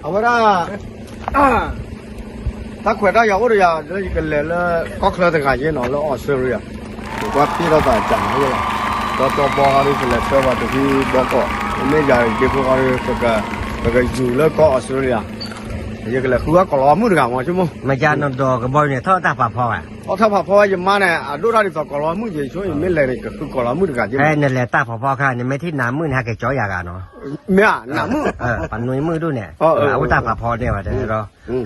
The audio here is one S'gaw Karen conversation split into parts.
အဝဲဒၣ် တၢ်ခွဲးတၢ်ယာ်အိၣ်ဒီးယၤ လၢယကလဲၤလၢကီၢ်ချၢတဂၤယဲနီၤ လၢ Australia ယကွၢ်ဖ့ၣ်ထီၣ်သးကးနီၤလီၤ. ဒီတီဘီဃီဒီး ကလဲၤဆှၢပှၤတဖုဘီကီး မ့ၢ်ယၤဒ့ဖိဃီဒီး ပကယူၤလၢကီၢ် Australia ယကလဲၤဃုအီၣ်ကီၤလီၤမုၣ်တဂၤမ့ၢ်ဆိကမိၣ် မ့ၢ်ယၤနီၤဒီးကဘီယူၤန့ၣ် ထီၣ်တၢ်ဖးဖီဧါ အီၣ်တၢ်ဖးဖီ ယမါန့ၣ် အဒိၣ်ထီၣ်ဒ်သိးကီၤလီၤမုၣ်ယဲဆိ ယမ့ၢ်လဲၤန့ၣ် ကဃုကီၤလီၤမုၣ်တဂၤ နလဲၤတၢ်ဖးဖီခါ နမ့ၢ်ထံၣ်နၤမုၣ်န့ၣ် ဟဲက့ၤကၠီယၤဂၤနီၤ မ့ၢ်ဧါ နၤမုၣ် ပနွံမုၣ်ဒိၣ်န့ၣ် အအိၣ်တၢ်ဖးဖီဒဲးဝဲဒီး ဟဲက့ၤ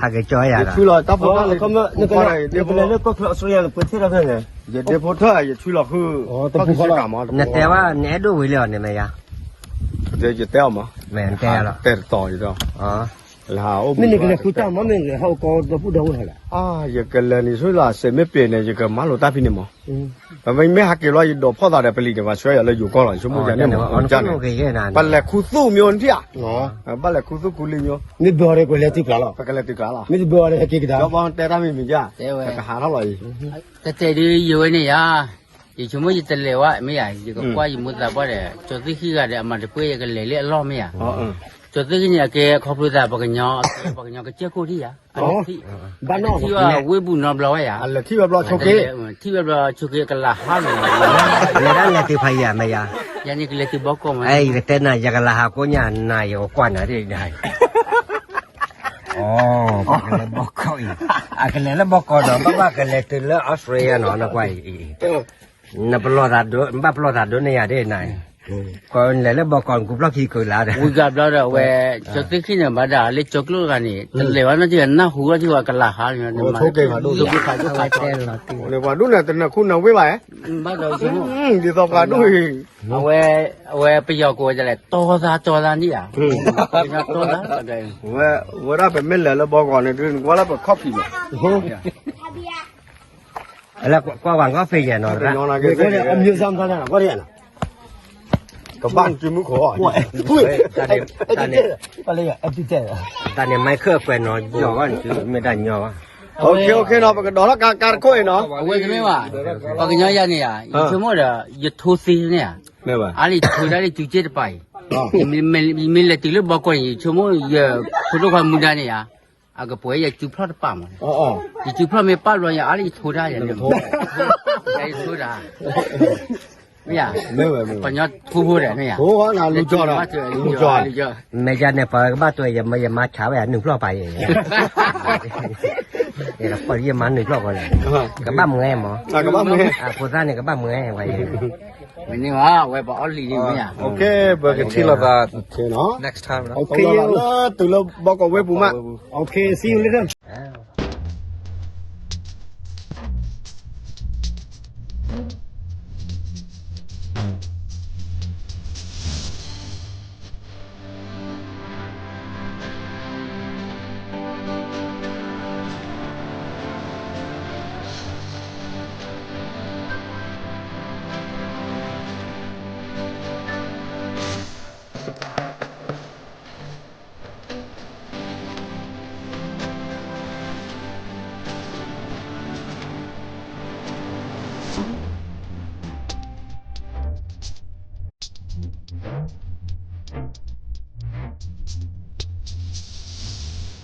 ကၠီယၤဂၤ ယလဲၤလၢကီၢ်ချၢအီစထြ့လယါ ယပှ့ၤထ့ၣ်ထီၣ်ဖဲန့ၣ် ယဒ့ဖိထၢၣ် ယဆွံလီၤဃု နတဲဝဲ နအဲၣ်ဒိၣ်ဝံၤလံအီၤန့ၣ်မ့ၢ်ယါ ယတဲအီၤမး မ့ၢ်တဲအီၤလီၤ တဲတတီၤယဒီး မ့ၢ်နကလဲၤဃုတၢ်မး မ့ၢ်နကလဲၤဟးအိၣ်ကီဒီပုၢ်ဒီဝဲၢ်ဟဲလၢ ယကလဲၤန့ၣ်ဆိလၢစဲးမ့ၢ်ပ့ၤန့ၣ် ယကမၤလိာ်တၢ်ဖဲန့ၣ်မး ပမ့ၢ်ဟးက့ၤလီၤ ယဒိးဖီၣ်သးဒီးပလံၤန့ၣ် ပှၤဆှၢယၤလၢယိၤကီၢ်လီၤ ယဆိကမိၣ်ယၤန့ၣ် ပလဲၤခူသူၣ်မ့ၢ်နထံၣ်ဧါ ပဘၣ်လဲၤခူသူၣ်ခူလံမ့ၢ် မ့ၢ်ဘၣ်ဒီးကွဲးလဲၤတုၤကျါလီၤ ပကလဲၤတုၤကျါလီၤ မ့ၢ်တဘၣ်ဒီးဟဲက့ၤကဒါ ကၠီဘီတဲတၢ်မ့ၢ်မ့ၢ်ယါ ကဟးထီၣ်လီၤအံၤ တတဲဒုးယဝဲန့ၣ်ယါ ယဆိကမိၣ်ယတလဲၤဝဲမ့ၢ်ယါ ယကကွၢ်ယမိၢ်သးပှၢ်ဒီး ကၠီသ့ၣ်ခံဂၤဒီး အမၤတပှဲၤယကလဲၤလၢအလီၢ်မ့ၢ်ယါ ကၠီသ့ၣ်ခံန့ၣ် အကဲခီဖျိသး ပှၤကညီ ပှၤကညီကစၢၢ်ခိၣ်ထံၣ်ယါ ထံၣ်ဘၣ်ဝဲ ဝ့ၢ်ပူၤနီတဘျီဝဲယါ ထံၣ်ဝဲဘျီဆိက့ ထံၣ်ဝဲဘျီဆိက့ ကလၤဟါန့ၣ် လဲၤဒၣ်လဲၤတုၤဖးယံၤမ့ၢ်ယါ ယၤန့ၣ်ကလဲၤတုၤဘီကီးမး ယကတဲနၤ ယကလၤဟးကိးညါ နၤယကကွၢ်နၤဒ် အကလဲၤဘီကီးအံၤ အကလဲၤလၢဘီကီးဒီး ဘၣ်ဘၣ်ကလဲၤတုၤလၢ Australia နီၤ နကွၢ်အံၤ နပလီၢ်သးဒိ နဘၣ်ပလီၢ်သးဒိန့ၢ်ယၤဒ်နၤ ကလဲၤလၢဘီကီး နကူဖျီၣ်ခံကလါဒီး ဝံၤဂၤဘျီဒီး အဝဲ ကၠီသ့ၣ်ခံန့ၣ် ဘၣ်ဒၣ်လၢကၠီကျိတဂၤန့ၣ် တလဲၤဝဲနီတဂၤ နၢ်ဟူဝဲထံၣ်ဝဲကလၤဟါန့ၣ် ပှၤဒိၣ်န့ၣ် တနၢ်ခူနၢ်ဝ့ၢ်ဘၣ် ဘၣ်ဒီး ဒ်သိးပှၤဒိၣ်အံၤ အဝဲ အဝဲပယီၤကိးဝဲဒ်လဲၣ် တီသါတီသါန့ၣ်ဧါ တီသါ ဝဲဒၣ်ပမ့ၢ်လဲၤလၢဘီကီးန့ၣ် ဒုးနကွၢ်လၢပခီၣ်ဖံးမး လၢကွၢ်ဝဲငီၢ်ဖ့ယဲၢ်နီၤ ကဘၣ်ကမူခိၣ် တၢ်န့ၣ် မ့ၢ်ခၢၣ်ကွဲးနီၤ ယီၤဝဲန့ၣ် မ့ၢ်ဒၣ်ညီဘၣ် OK OK နီၤ ပကဒီးထီၣ်ကါတခိၣ်အံၤနီၤ အဝဲတမ့ၢ်ဘၣ် ပှၤကညီယၤန့ၣ်ဧါ ယဆိကမိၣ်ဒီး ယထိသ့န့ၣ်ဧါ အါလံယထိဒၣ်လံတုၤက့ၢ်တပၤအံၤ ယမ့ၢ်လဲၤတုၤလၢဘီကီးန့ၣ် ယဆိကမိၣ် ယဖိဒိၣ်ခွါမူဒါန့ၣ်ဧါ အကပှဲၤယစုဖျီၣ်တပာ်မး ယစုဖျီၣ်မ့ၢ်ပာ်ဘျီ ယအါလံယထိတၢ်ယၤ ယထိတၢ် မ့ၢ်ဧါ ပှၤကညီထိဖိဒီး မ့ၢ်ဧါ လူၤကီၤဒီး လူၤကီၤ မ့ၢ်ယၤန့ၣ် ပှၤကဘၣ်တွဲ ယမါဆါဝဲ နုာ်ဖျီၣ်ပာ်ယဲ ယမါနုာ်ဖျီၣ်ကီးလဲၣ် ကဘၣ်မွဲမး ဖိသၣ်န့ၣ် ကဘၣ်မွဲဝဲ မ့ၢ်န့ၣ်ဘၣ် အဝဲပှၤအီၣ်လံၤန့ၣ်မ့ၢ်ဧါ ပကထံၣ်လိာ်သး next time လၢတုၤလၢဘီကီးဝ့ၢ်ပူၤမး OK see you later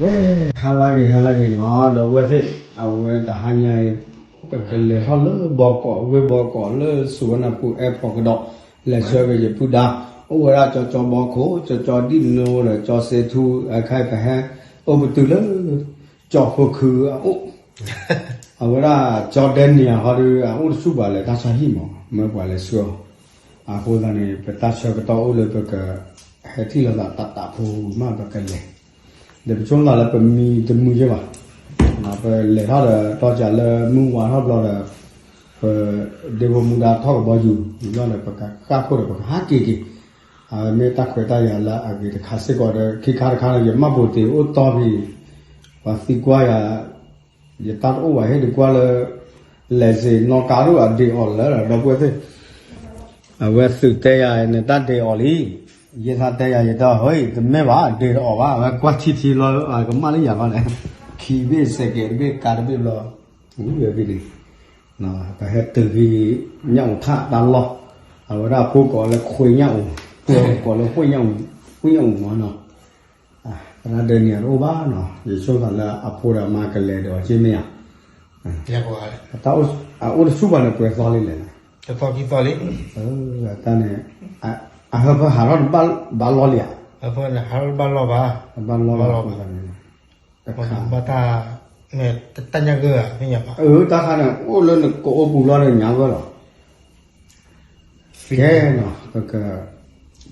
ဟါလၢဂ့ၤ ဟါလၢဂ့ၤနီၤ ဒီပုၢ်ဝဲၢ်သ့ၣ် အဝဲတဟါညါအံၤ ပကလဲၤထီၣ်လၢဘီကီး ဝ့ၢ်ဘီကီး လၢစူၤဝဲနၢ်ပူၤ airport ကဒီး လဲၤဆှၢက့ၤယပုၢ်ဒါ အိၣ်ဝဲဒၣ်ကၠီကၠီဘီခိၣ် ကၠီကၠီဒံၣ်နိဒီး ကၠီစ့ထူ ခဲအံၤပဟဲ အိၣ်ပတုၤလၢ ကၠီဖိခုအအိၣ် အဝဲဒၣ်ကၠီဒဲနံၤဟီဒီး အအိၣ်တဆူၣ်ဘၣ်လဲၤတၢ်ဆါဟံၣ်မး မၢပှၤလဲၤဆှၢအီၤ အဃိသတးန့ၣ် ပတၢ်ဆၢကတီၢ်အိၣ်လၢပက ဟဲထံၣ်လိာ်သးတၢ်တးဖိမးပကလဲၤ ဒီးပဆိကမိၣ်လၢပမံတမုာ်ယဲၢ်ဘၣ် ပလဲၤထီၣ်ဒီး တီၢ်ကးလၢမုၢ်ဝါထီၣ်ဘျီဒီး ပဒ့ဖိမူဒါထီၣ်ကဘီယူၤ ဘျီဒီး ပကဃၣ်ခိၣ်ဒီး ပကဟးက့ၤက့ၤ အဝဲမ့ၢ်တၢ်ခွဲးတၢ်ယာ်လၢအဂ့ၤတခါစ့ၢ်ကီးဒီး ခံခါတခါဒီး ယမၢ်ပိာ်တ့ၤအိၣ်တီၢ်ဖဲ ပှၤသံကွၢ်ယၤ ယတၢ်တအိၣ်ဘၣ်ဟ့ၣ်ဒုးကွၢ်လၢ လဲၤစ့ၢ်နီၣ်ကါဒိၣ်အဒ့အီၤလၢဒီပုၢ်ဝဲၢ်သ့ၣ် အဝဲသုးတဲယၤန့ၣ် တၢ်ဒ့အီၤလံ ယဲသးတဲယၤ ယတဲအီၤ ဟဲ တမ့ၢ်ဘၣ် ဒ့တအီၤဘၣ် အဝဲကွၢ်ထံထံလီၤ ကမၣ်လၢယၤဘၣ်လဲၣ် ခံဘ့ၣ်စဲးကဲးတဘ့ၣ် ကါတဘ့ၣ်ဘျီ ဝံၤဝဲဖဲန့ၣ် ပဟဲတုၤဖဲ ညၣ်အူးထၣ်တၢ်လီၢ် အဝဲဒၣ်ဖိကိးလၢခွ့ညၣ်အူး ကိးလၢ ခွ့ညၣ်အူးမနီၤ သရၣ်ဒဲးန့ၣ်တအိၣ်ဘၣ်နီၤ, ယဆိကမိၣ်လၢအဖိဒီးအမါကလဲၤဒီးက့မ့ၢ်ဧါ, အအိၣ်တဆူၣ်ဘၣ်န့ၣ် ပှဲၤသီလံလဲၣ်, တၢ်န့ၣ် အဟၢဖၢဟးထီၣ်တဘၣ်လီလံဧါ, ဘၣ်လီလီၤ, တခါ တၢ်ခါန့ၣ် အိၣ်လၢနကအိၣ်ပူၤလီၤန့ၣ် ညါဝဲလီၤ. ကဲနီၤ ပက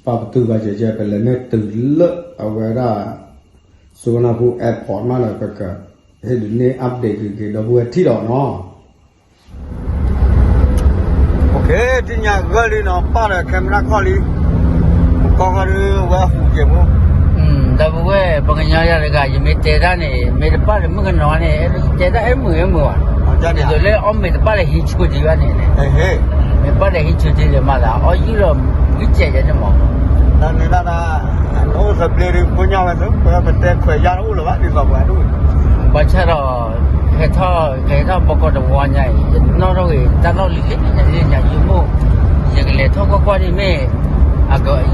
ပာ်ပတုာ်ဘၣ်ကဲကဲ ပလဲၤန့ၢ်တုၤလၢအဝဲဒၣ် Suvarnabhumi airport မးဒီး ပက ဟ့ၣ်ဒုးန့ၢ် update က့ၤက့ၤ ဒီပုၢ်ဝဲၢ်ထံၣ်ဒီးနီၤ. သ့ၣ်ညါဂၢၢ်လံနီၤ ပာ်ဒီး camera ခီၣ်လံ, ကီၢ်ခီၣ်ဒုးဝဲဟူးက့ၤဖိ ဒီပုၢ်ဝဲၢ် ပှၤကညီယၤတဂၤ ယမ့ၢ်တဲတၢ်န့ၣ် မ့ၢ်တပာ်ဒီးမုၣ်ကနီၤန့ၣ် တဲတၢ်အဲၣ်မုာ်အဲၣ်မုာ်ဘၣ်, ဒ်သိးလၢအီၣ်မ့ၢ်တပာ်ဒီးဟံးဆူၣ်ဒံးဘၣ်န့ၣ်, မ့ၢ်ပာ်ဒီးဟံးဆူၣ်ဒံးဒီးမၤသး အီၣ်ယုၢ်လီၤ ဂံၢ်စဲးယဲန့ၣ်မး, တၢ်န့ၣ်ဒၣ်ဒၣ် နအိၣ်သဘျ့ဒုးဖိညါဝဲသု ပတဲခွဲးယါတအိၣ်လၢၤဘၣ်ဒ်သိးပှၤဒၣ်, ဘၣ်ဆၣ်ဒီး ဟဲထီၣ် ကဟဲထီၣ်ဘီကီးတဝီညါအံၤ ယနီၣ်ထီၣ်ဂ့ၤ တၢ်လီၢ်လံၤလံၤညါလံၤညါယမိၢ်, ယကလဲၤထီၣ်ကွၢ်ကွၢ်ဒ်မ့ၢ်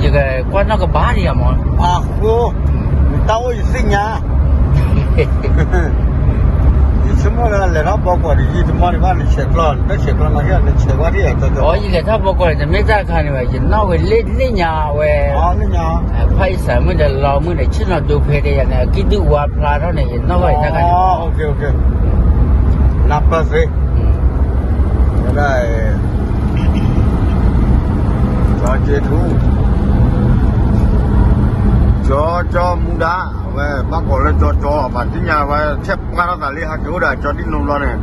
ယကကွၢ်နီၣ်ကဘၣ်ဒံးဧါမး, အဃိ နတၢ်အိၣ်ယသ့ၣ်ညါ ယဆိကမိၣ်လၢလဲၤထီၣ်ဘီကီးဒီးယံာ်တမီၢ်ဒံးဘၣ် နဆဲးကျိး နတဆဲးကျိးမၤက့ၤ နဆဲးဝါဒံးဧါ, အီ ယလဲၤထီၣ်ဘီကီးန့ၣ် တမ့ၢ်တၢ်တခါန့ၣ်ဘၣ် ယနီၣ်ဝဲလၢလ့ၣ်ညါဝဲ, ဖၣ်အံၣ်စၢ်မုၣ်ဒီးလီမုၣ်ဒီး ဆ့ၣ်နီၤဒိဖဲဒၣ်ယၤန့ၣ် အကံၣ်ဒုၣ်ဝါဖျါထီၣ်န့ၣ် ယနီၣ်ဝဲတၢ်ခါန့ၣ်, နၢ်ပၢၢ်သ့ ဝဲဒၣ် ကၠီကၠီမူဒါ အဝဲဘၣ်ကိးလၢကၠီကၠီ ပှၤသ့ၣ်ညါဝဲ ထဲပှၢ်ထီၣ်သးလံ ဟဲက့ၤအိၣ်ဒီးကၠီဒံၣ်နိဘျီန့ၣ်,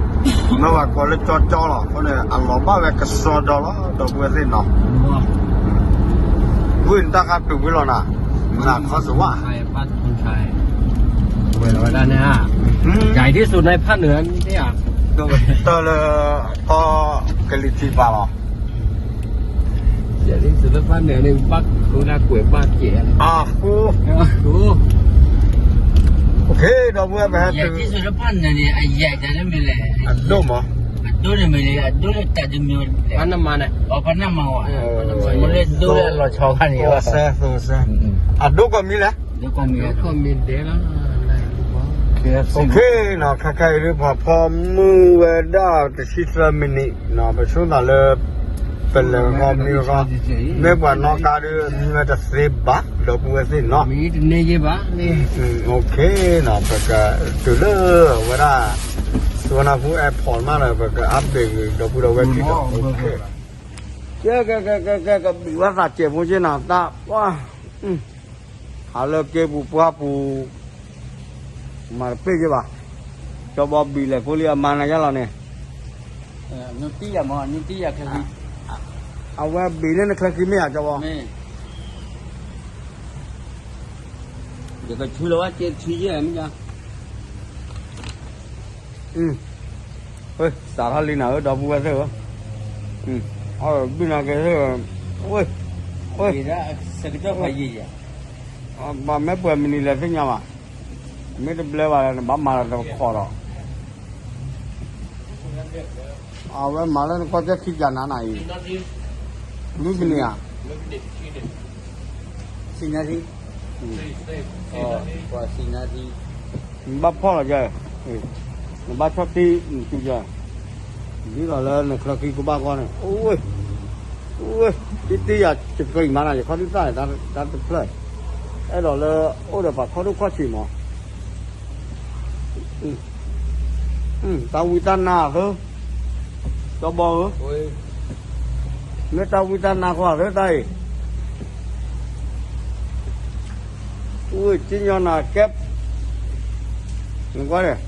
မ့ၢ်ပှၤကိးလၢကၠီကၠီလီၤ. အဃိန့ၣ် အလီၤဘၣ်ဝဲကစီဒီလီၤ ဒီပုၢ်ဝဲၢ်သ့ၣ်နီၤ, ဝ့ၢ်နတၢ်ခါတုၤဝံၤလီၤနၤ, နခီစဝါ ဝဲလီၤဝဲဒၣ်န့ၣ်ဧါ, ใหญ่ที่สุดในภาคเหนือนี่อ่ะ, တၢ်လၢ ကီၢ်ကလံၤထံးပၤလီၤ. ယဲဒ်သိးလၢဖၣ်နၢၤန့ၣ် ဘၣ်ဃုနၢ်ကွဲးဘၣ်ကဲး, အဃိ ဒီပုၢ်ဝဲၢ် ပဟဲတုၤ အဒိၣ်မး, အဒိၣ်န့ၣ်မ့ၢ်လၢ အဒိၣ်လၢတၢ်တမံၤ, ပနမၤန့ၣ်, ပနမၤ, သိစဲ သိစဲ, အဒိၣ်ကီၢ်မံၤလဲၣ်, နီၤ ခဲခဲအံၤဒ်ပှၤဖီမုၢ်ဝဲဒၣ်တဆံသၢမံးနံး, ပဆိသးလၢ ပလဲၤဃီမံၤဃီ, မ့ၢ်ပှၤနီၣ်ကါဒုး မံဝဲတသ့ဘၣ် ဒီပုၢ်ဝဲၢ်သ့ၣ်နီၤ, ခဲနီၤ ပကတုၤလၢဝဲဒၣ် Suvarnabhumi airport မးဒီး ပက update ဒီပုၢ်ဒီဝဲၢ်ထံၣ်ဒီး, ကဲ ကဲ ကဲ ကဲ ကဲ ကဘံၣ်ဝဲသးစဲးဖိက့နီၤ တၢ် ပှၤ ဟးလၢက့ပူၤပှၢ်ပူၤ, မၤတပ့ၢ်က့ဘၣ်, ကၠီဘီဘံၣ်လဲၤဖိလံအမါနၤယါလီၤန့ၣ်, အဝဲဘံၣ်န့ၢ်နချၢခံမ့ၢ်ဧါ ကၠီဘီ, ယကဆူလီၤဝဲက့ဆူယဲၢ်မ့ၢ်, စးထီၣ်လံနၤဧၢ ဒီပုၢ်ဝဲၢ်သ့ၣ်ဧၢ, အဘံၣ်နၤက့သ့ၣ်, ဝဲ, ဝဲ, ဘၣ်မ့ၢ်ပှဲၤမံးနံးလဲၣ်သ့ၣ်ညါဘၣ်, မ့ၢ်တဘျဲဘၣ်လၢနဘၣ်မၤလီၤတခီဒီး, အဝဲမၤလၢနကီၢ်ကၠီခံကနၤနၤအံၤ, မုၢ်မနံၤဧါ ဆံညါထံ, ဆံညါထံ, နဘၣ်ဖီၣ်လီၤယဲ, နဘၣ်ဆီၣ်တံၢ်နစုယဲ, ဒ်သိးလၢနချၢဃံကဘၣ်ဂီၢ်န့ၣ်, အိၣ်ဝဲ, အိၣ်ဝဲ, တံၢ်တံၢ်ယၤကကြံးမးနၤ ယခီၣ်ဒုၣ်သၣ်န့ၣ် တၢ်တဖျၢၣ်, အဲၣ်ဒိးလၢအိၣ်ဒီးပှၤခီၣ်ဒိၣ်ခီၣ်ဆံးမး တၢ်ဝံတၢ်နါအသၢ, ကၠီဘီဧၢ, မ့ၢ်တၢ်ဝံတၢ်နါဃီအသၢတၢ်အံၤ, အိၣ်ကညီနၤကဲ, နကွၢ်န့ၣ်,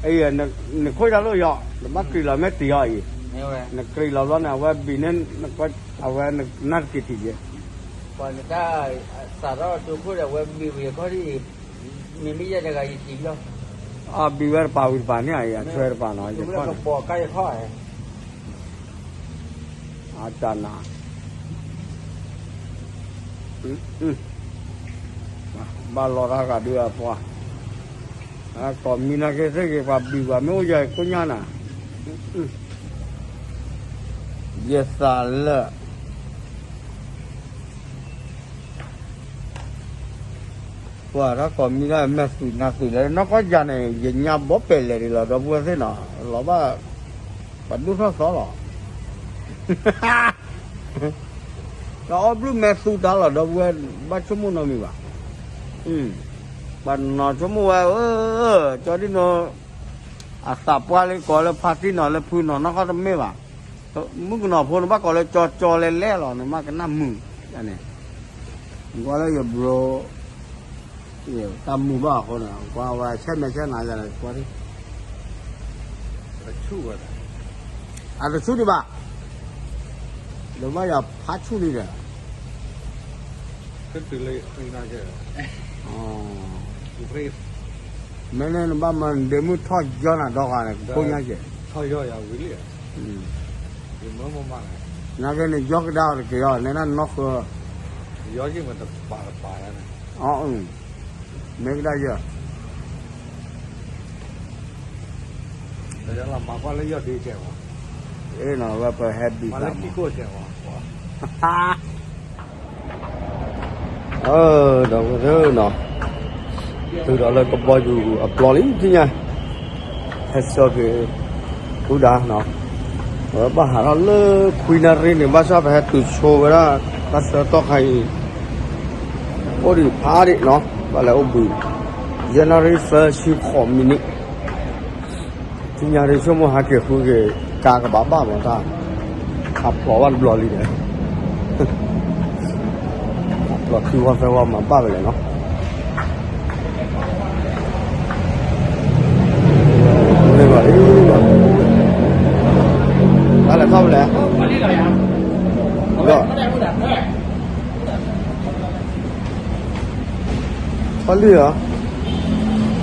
အံၤ, နခိၣ်တၢ်လိၣ်ယီၤ နဘၣ်ကြံးလီၤမ့ၢ်တံၢ်အီၤအံၤ, နကြံးလီၤဘျီန့ၣ် အဝဲဘံၣ်န့ၢ်, အဝဲနနၢ်တက့ၤတံၢ်ယဲ, ပှၤနတၢ်, စးထီၣ်ဒိခိၣ်ဒီး အဝဲဘံၣ်ဝံၤအခီၣ်ဒ်အံၤ, မ့မ့ၢ်ယဲတဂၤယတံၢ်လီၤ, အဘံၣ်ဝဲတပၤဝံၤတပၤန့ၣ်အံၤ အဆွဲတပၤနီၤ ယခီၣ်န့ၣ်, အတၢ်နၤ ဘၣ်လီၤတၢ်ဂၤဒုးအပှၤ, ကိးမံၤနာ်က့သ့ၣ်ဂ့ၤ ပှၤဘံၣ်ပှၤမ့ၢ်အိၣ်ယၤကိညါနၤ, ယသးလၢ ပှၤထီၣ်ကိးမံၤဒၣ်မဲာ်သူၣ်နါသူၣ်လဲၣ် နီၢ်ကီၢ်ယၤန့ၣ် ယညါဘီပဲာ်လဲၣ်ဒံးလီၤ ဒီပုၢ်ဝဲၢ်သ့ၣ်နီၤ လီၤဘၣ် ပှၤဒိၣ်ထီၣ်သီလီၤ တအီၣ်ဘျုးမဲာ်သူၣ်တၢ်လီၤ ဒီပုၢ်ဝဲၢ် ဘၣ်ဆိကမိၣ်နီတမံၤဘၣ် ပှၤနီၤဆိကမိၣ်ဝဲ ကၠီဒ်နီၤ အသးပှၢ်လၢကိးလၢဖါတံၢ်နီၤလၢဖုနီၤ နီၢ်ကီၢ်တမ့ၢ်ဘၣ် မုၣ်ကနီၤဖိန့ၣ်ဘၣ်ကိးလၢကၠီကၠီလဲၤလဲၤလီၤ နမ့ၢ်ကနၣ်မုာ်န့ၣ် ကွၢ်လၢယဘျိ တၢ်မုာ်ဘၣ်အဃိန့ၣ် ကွၢ်ဝဲဆဲမဲာ်ဆဲနၤယၤန့ၣ် ကွၢ်ဒ် အတဆူၣ်ဒံးဘၣ် ဒီးဘၣ်ယၤဖးဆူၣ်လံဒီး မ့ၢ်န့ၣ်နဘၣ်မၤဒ့မုၢ်ထီၣ်ယီနၤဒီဂၤန့ၣ် ကိညါကဲ နာ်က့န့ၣ် ယီကဒါအီၤတက့ၢ်အီၤ နဲဒၣ်နီၢ်ဃၢ အ မ့ၢ်ကဒါယီ အ့ၣ်နီၤ ဝဲပဟဲဘံၣ်သးမး ဒီးဝဲနီၤ တုၤဒီးလၢကဘီယူၤအပျီလံ သ့ၣ်ညါ ဟဲဆၢက့ၤ ဃုဒၣ်နီၤ ဝဲဘၣ်ဟးထီၣ်လၢခွံနၣ်ရံၣ်န့ၣ် ဘၣ်ဆၣ်ပဟဲတုၤဆိဝဲဒၣ် တၢ်ဆၢကတီၢ်ခါအံၤ အိၣ်ဒံးဖးဒံးနီၤ ဘၣ်လဲၤအိၣ်ဘှံး ယဲၢ်နၣ်ရံၣ်သၢဆံဃိးမံးနံး သ့ၣ်ညါဒ်ဆိကမိၣ်ဟးက့ၤဃုက့ၤ ကါကဘၣ်ဘၣ်မးတၢ် အပျီဘၣ်တဘျီလံဒီး အပျီခံဝီသၢဝီမၤဘၣ်ဝဲလဲၣ်နီၤ မ့ၢ်ဘၣ်လံ တၢ်လဲၤထီၣ်ဝဲလဲၣ် ဒီး ထီၣ်လံဧါ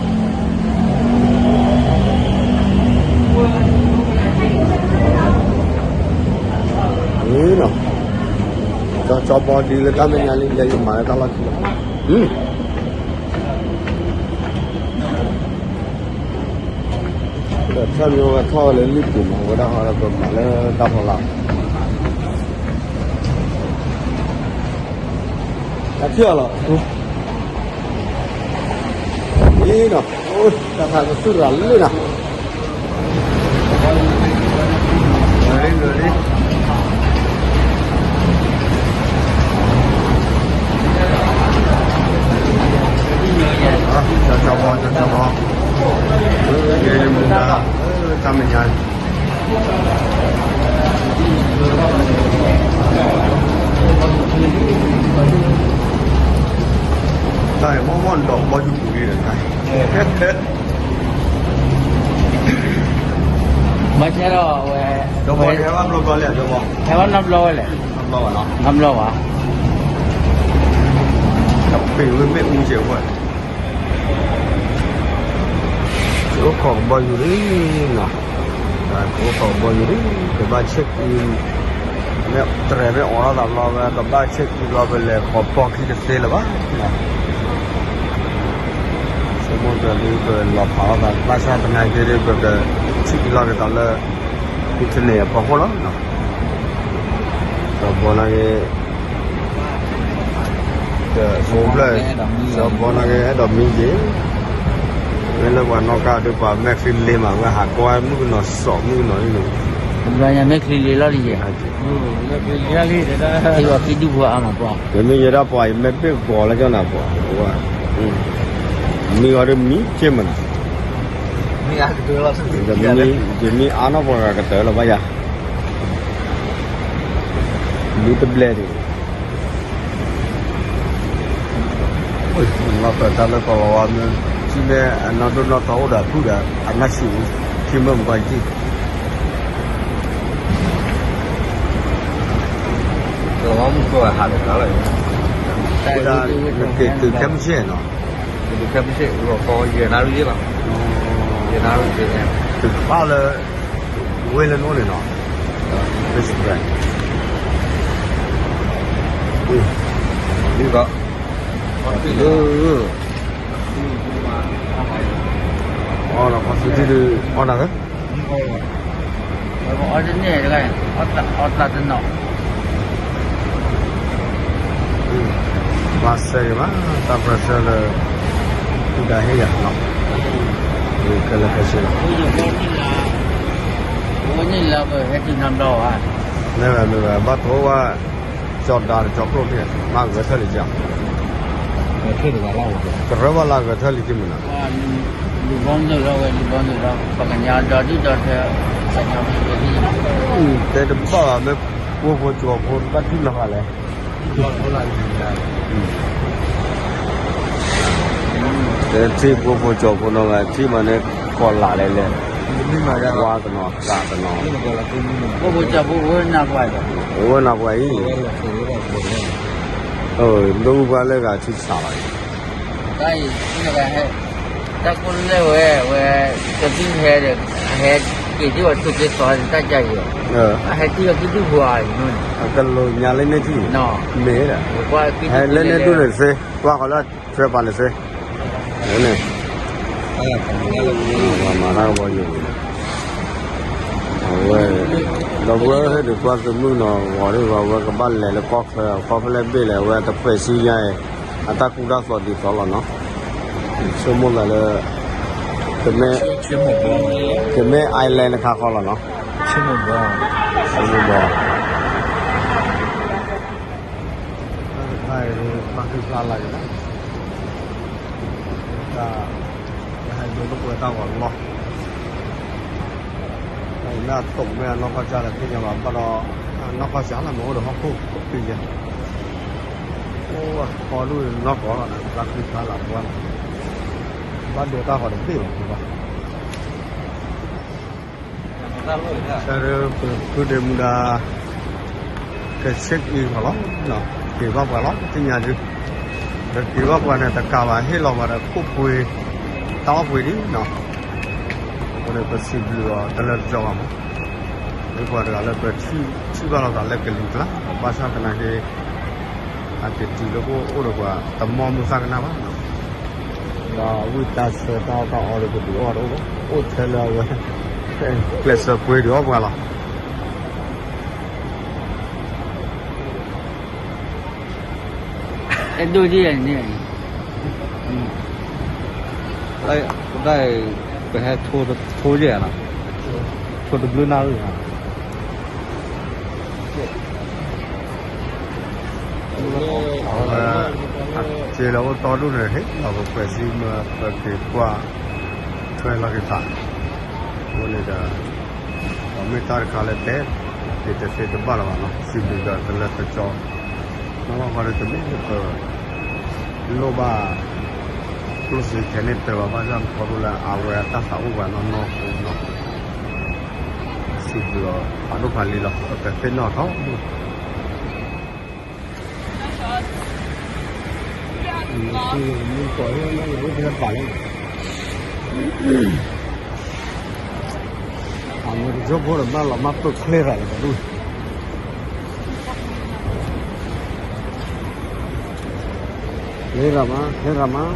နီၤ ကၠီဘီဒ်လၢတၢ်မဲာ်ညါလံ ယဲယမၤလၢတၢ်လီၢ်ခံလီၤ ဒီးထၢမ့ၢ်ဝဲထီၣ်ဝဲလၢလံာ်ပူၤမး ဝဲဒၣ်ဟီဒီးပမၤလၢတၢ်ဖီလာ် တၢ်ထံၣ်အီၤလီၤ အံၤနီၤ တၢ်သးကသုၣ်ရၤလံနီၤ ကၠီဘီ ကၠီဘီ မူဒါ တၢ်မဲာ်ညါ တၢ်အံၤမ့ၢ်မ့ၢ်ဒီးဘီယူၤပူၤလံဒီးတၢ်အံၤ ဘၣ်ဆၣ်ဒီးဝဲ ဒီးဘီန့ၣ်ဟဲဘၣ်ဘျီဘျီလဲၣ် ဒီးဘီ ဟဲဘၣ်နီတဘျီဝဲလဲၣ် နီတဘျီဘၣ် နီတဘျီဘၣ် ကပ့ၤဝဲမ့ၣ်အူကဲဝဲ ကအိၣ်ခိးကဘီယူၤလံနီၤ ကအိၣ်ခိးကဘီယူၤလံ ကဘၣ်ဆ့ၣ်ကူ မ့ၢ်တြဲၤမ့ၢ်အိးထီၣ်သးဘျီဝဲ ကဘၣ်ဆ့ၣ်ကူဘျီ ပလဲၤဃီၤပီၢ်ခံတသ့လၢၤဘၣ် ဆိကမိၣ်ကလံ ပလီၤဖးထီၣ်သး ဘၣ်ဆၣ်သနာ်က့ဒီး ပကထံၣ်ကလီက့ၤသးလၢ internet အဖီခိၣ်လီၤ. စီၤဘီနာ်က့ တအိၣ်ဖျဲၣ် စီၤဘီနာ်က့ အဲၣ်ဒိးမံက့ၤ မ့ၢ်လၢပှၤနီၣ်ကါဒီး ပှၤမဲာ်ချံလ့မး ဝဲဟးကွၢ်မုၣ်ကနီၤစီၤမုၣ်ကနီၤန့ၣ် မဲာ်ချံလ့လီၤလံယဲ ထံဂီၤခံဒူၣ်ဖိအါမးပှၤ မ့မ့ၢ်ယဲဒၣ်ပှၤ ယမဲာ်ဘ့ၣ်ဂီၤလၢကၠီနၤပှၤ မံဂီၤဒီးမံက့ၤမးနီၤ ယမံအါနီၢ်ပှၤဂၤကတၢၢ်လီၤဘၣ်ယၤ မံတဘျဲၣ်ဒံး လီၤပၢၢ်တၢ်လၢကီၢ်လီၤဝါမ့ၢ် ထံမ့ၢ်အနီၢ်ဒိၣ်နီၢ်ထီအိၣ်ဒီးအဖုၣ်ဒီး အနၢ်ဆံး ထံမ့ၢ်မကွၢ်ကံၣ် ကီၢ်လီၤဝါမုၢ်ကီၢ်ဟးဒီးတၢ်လီၤ နက့ၤတုၤခဲမုၢ်ဆ့ၣ်နီၤ တုၤခဲမုၢ်ဆ့ၣ် လီၤကီယဲၢ်နၣ်ရံၣ်လီၤ ယဲၢ်နၣ်ရံၣ် တုၤကဘၣ်လၢ ဝ့ၢ်လၢနအိၣ်န့ၣ်နီၤ ဒ်သိး အီၣ်ဒီးခီၣ်ဆူထံဒုး အီၣ်နၤသၢ အီၣ်တန့ၢ်တဂၤ အီၣ်တၢ်တနီၤ ဘၣ်ဆၢဂ့ၤဘၣ် တၢ်ပၢဆှၢလၢ ဒၣ်ဟ့ၣ်ယၤလီၤ, ခဲလၢာ်ခဲဆ့လီၤ, အဝဲန့ၣ်လၢပဟဲတုၤနီတဘျီဘၣ်, မ့ၢ်ဝဲ မ့ၢ်ဝဲ ဘၣ်ထိဝဲ ကၠီၤဒါဒီးကၠီၤကျိၣ်န့ၣ် မၤဂဲၤထၢၣ်လံက, ကရၢဘၣ်လၢဂဲၤထၢၣ်လံတမုာ်နီၤ, တဲတဘၣ်ဘၣ် မ့ၢ်ကိၢ်ဖိကၠီၤဖိတဘၣ်ထံၣ်နီတဂၤလဲၣ် တဲထံၣ်ကိၢ်ဖိကၠီၤဖိနီတဂၤ ထံၣ်မးန့ၣ် ကီၤလးလဲၣ်လဲၣ်, ဝါတနီၤ သးတနီၤ, ကိၢ်ဖိကၠီၤဖိ အဝဲနၢ်ပှၤအံၤ, ဒိၣ်အူပှၤလၢဂၤထံဆးလီၤ, တၢ်အံၤ တၢ်ကိၢ်လၢဝဲ ဝဲ ကသံၣ်ဟဲဒီး ဟဲက့ၤဒ်အီၤ ထိၣ်က့ၤသီဒီး တၢ်ကါအံၤ, အဟဲထံၣ်အီၤကံၣ်ဒုၣ်ပှၤအံၤ, ကလိၤညါလၢန့ၣ်ထံၣ်, မ့ၢ်ဒၣ်, ဟဲလၢန့ၣ်ဒုၣ်န့ၣ်သ့, ကွၢ်ဃီလၢထွဲပာ်န့ၣ်သ့, န့ၣ်, ပှၤမၤတၢ်ကဘီယူၤန့ၣ်, အဝဲ, ဒီပုၢ်ဝဲၢ်ဟဲဒုးကွၢ်သုမုၣ်နီၤ ဂီၤဒ်ဂီၤ အဝဲကဘၣ်လဲၤလၢကီၢ်ချၢ ကီၢ်ဖဲလဲၣ်ဘ့ၣ်လဲၣ် အဝဲတဖှဲးစူညါအံၤ, အတၢ်ကူတၢ်သိးဒ်သိးလီၤနီၤ, ဆိကမိၣ်သးလၢ ကမ့ၢ်, ကမ့ၢ် island တခါဃီလီၤနီၤ, ဆိကမိၣ်ဘီ, ဆိကမိၣ်ဘီ, တၢ်တခါအံၤ ပာ်ဃံဖျါလၢ်က့ၤလီၤ, တၢ်, တၢ်ဟဲဒိလၢပှဲၤတၢ်ဂီၤလီၤ လၢအသိးမ့ၢ်အနီၢ်ကီၢ်စၢ်ဒီးသ့ၣ်ညါဘၣ် ဘၣ်ဒီး နီၢ်ကီၢ်စၢ်လၢမ့ၢ်အိၣ်ဒီးဟီၣ်ခိၣ် ပ့ၤယဲၢ်, အိၣ်အသီဒိၣ်နီၢ်ကီၢ်လီၤ တၢ်ဃံဖျါလၢ်ပှဲၤလီၤ, ဘၣ်ဒိတၢ်ဂီၤတဘ့ၣ်ဘၣ် ပဘၣ် ဆၢဒၢပဖုဒ့မူဒါ က check in ဃီလီၤ, က့ၤဘၣ်ပှၤလီၤ သ့ၣ်ညါဒုး, ပက့ၤဘၣ်ပှၤန့ၣ် တကးဘၣ်ဟ့ၣ်လီၤပှၤဒီး ခိၣ်ပှ့ၤ, တၢ်အီၣ်ပှ့ၤဒံးနီၤ, အဃိန့ၣ် ပစံးဘျုးအီၤတလၢတကီဘၣ်မး, မ့ၢ်ပှၤတဂၤလၢပထံၣ်ဘၣ်လိာ်သးလၢကလံၤကျါ, ဘၣ်ဆၣ်သနာ်က့ အက့ၤတုၤလၢပအိၣ်ဒီးပှၤတမီၢ်မုၢ်သၣ်ကနၣ်ဘၣ်နီၤ, ဒီးဝံၣ်တၢ်ဆၢတၢ်အီၣ်တၢ်အီဒီးကဒုးအီၣ်တအိၣ်ဘၣ်, အိၣ်ထဲလၢအဝဲ ကျဲးစၢးပှ့ၤဒုးအီၣ်ပှၤလီၤ. အဲၣ်ဒိၣ်ဒ်န့ၣ်, ကဒၣ်, ပဟဲထိယဲၢ်နီၤ, ထိတဘျုးနၣ်ရံၣ်နီၤ, အဝဲ, စ့လၢအိၣ်တီဒိၣ်န့ၣ် ဟ့ၣ်လီၤပကွဲးစံမၢပက့ၤကွၢ်, ထွဲလီၤက့ၤသး, အဃိန့ၣ်ဒီး ပမ့ၢ်တၢ်တခါလၢတဲ, က့ၤတသ့တဘၣ်လၢၤဘၣ်နီၤ, စံးဘျုးဒီးတလၢတကီ, နီၢ်နီၢ်ဃီဒီးတမ့ၢ်လၢပ လိၣ်ဘၣ်, ကျိၣ်စ့ခဲန့ၣ်တၢ်ဘၣ်ဘၣ်ဆၣ်ခီဖျိလၢအဝဲအတၢ်သးအိၣ်ပှၤနီၢ်နီၢ်အဃိနီၤ, စံးဘျုးအီၤဖးဒိၣ်ဖးလံၤလီၤ ပကသ့ၣ်နီၣ်ထီၣ် အမ့ၢ်ကၠိဖိဒီးဘၣ်လီၤမၢ်ပၢၢ်ချ့ရၤလီၤဒူၣ်, ချ့ရၤမး ချ့ရၤမး,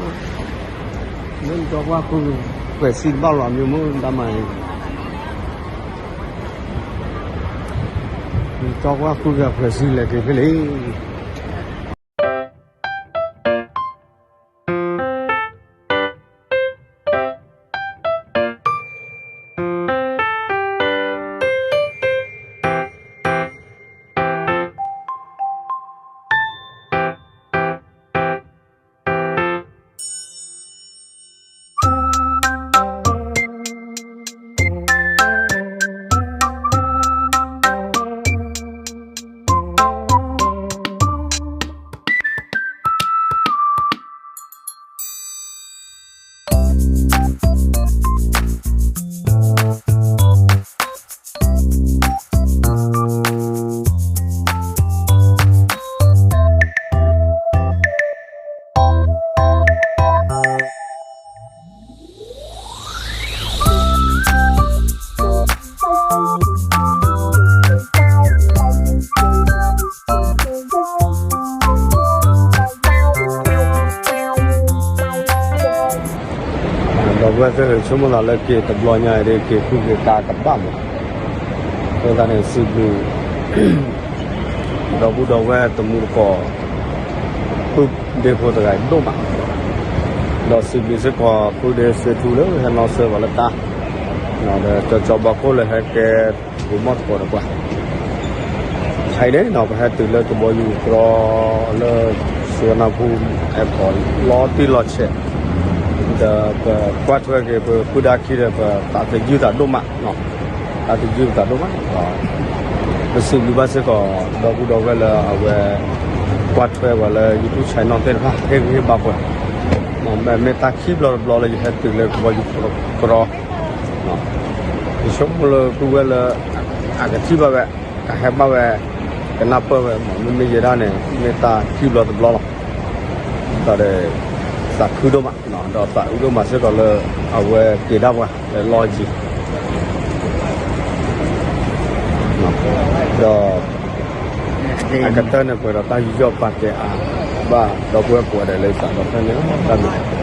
မ့ၢ်ကၠိပှၢ်ဃု ကွဲးစံတဘၣ်လီၤမ့ၢ်မ့ၢ်ဒၣ်မးအံၤ, ကၠိပှၢ်ဃုကကွဲးစံလဲၤက့ၤဖဲလဲၣ်.ဒီပုၢ်ဝဲၢ်သ့ၣ် ဆိကမိၣ်သးလၢက့ၤတဘျီညါအံၤ က့ၤဃုက့ၤကၤတဘၣ်မး, အဃိသတးန့ၣ် စံးဘျုး ဒီပုၢ်ဒီဝဲၢ်တမူတကိး ပုၢ်ဒ့ဖိတဂၤအံၤဒိၣ်မး, ဒီးစံးဘျုးစ့ၢ်ကီး ပုၢ်ဒ့စ့ထူလၢဟဲနီၣ်ဆၢပှၤလၢတၢ်, ဒီးကၠီကၠီဘီခိၣ်လၢဟဲကဲ ပှၤမီၢ်သကိးဒီးပှၤ ခဲအံၤန့ၣ် ပဟဲတုၤလၢကဘီယူၤကြီ လၢ စူဝနၢ်ပူၤ အဲၣ်ပီၣ် လီၤတံၢ်လီၤဆဲး, ဒီးပကွၢ်ထွဲက့ၤ ပပုၢ်ဒါခံဒီး ပသးတယုၢ်သးဒိၣ်မး, သးတယုၢ်သးဒိၣ်မး, ပစံးဘျုးဘၣ်စ့ၢ်ကီး ဒီပုၢ်ဒီဝဲၢ်လၢအဝဲ ကွၢ်ထွဲပှၤလၢ YouTube channel သ့ၣ်တဖၣ် ဟ့ၣ်ဂံၢ်ဟ့ၣ်ဘါပှၤ, မ့ၢ်တၢ်ခံဘျီတဘျီလၢယဟဲတုၤလၢကဘီယူၤကြီ, ယဆိကမိၣ်လၢပုၢ်ဝဲၢ်လၢ အကထံၣ်ဘၣ်ဝဲ, ကဟဲဘၣ်ဝဲ, ကနၢ်ပၢၢ်ဝဲ, မ့မ့ၢ်ယဲဒၣ်န့ၣ် မ့ၢ်တၢ်ခံဘျီတဘျီလီၤ. ဒီး သးခုဒိၣ်မး, ဒီးသးအုးဒိၣ်မးစ့ၢ်ကီးလၢ အဝဲက့ၤဒၣ်ပှၤလၢလီၢ်ယံၤ, ဒီး အကတၢၢ်န့ၣ် ပှဲၤဒီးတၢ်ယူးယီၣ်ပာ်ကဲအါ ဘၣ်ဒီပုၢ်ဝဲၢ်ကိးဂၤဒဲးလၢသးဒီဖျၢၣ်န့ၣ် တၢ်မ့ၢ်